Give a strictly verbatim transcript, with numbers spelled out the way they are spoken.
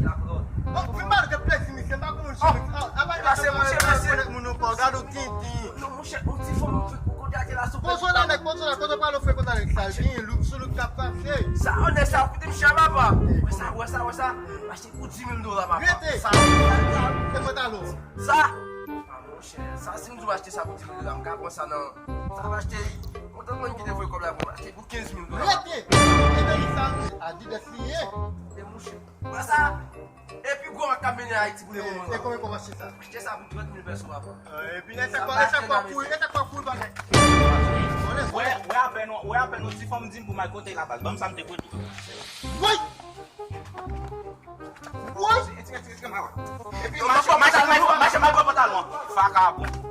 Bon, vin ba nou kèk plezi, mesye, m pa konn moun chimik. Ah, apa e pa se mouche, mesye. Moun nou pa, gade ou tintin. Non, monchè, yon ti fanm, ou kote ate la sou. Pozo la, nèg, pozo la, kote pral ofri kontan nèg sa, vin, louk sou louk k ap pase. Sa, onè sa, koute m chè, papa. Wè sa, wè sa, wè sa. M achte pou dis mil dola, papa. Rete. Sa, se pantalon. Sa. Ah, monchè, sa, si m di w achte sa pou dis mil dola, m ka pran sa nan. Sa va achte, kontan moun ki te voye kòb la pou m achte pou kenz mil dola. Rete. E de li sa, Adidas li ye. E monchè. Wè sa. Epi gwo ak ka mennen Ayiti pou le moman. E konbyen pou achte sa? Achte sa pou trant mil pèso, papa. Epi lè sa kwa, lè sa kwa kouri, lè sa kwa kouri bagay. Wè, wè apèn, wè apèn yon ti fanm di m pou m al kote l la baz. Ban m sa m te pran tou. Woy! Woy! Epi mache, mache, mache, mache, mache, mache pantalon. Vakabon.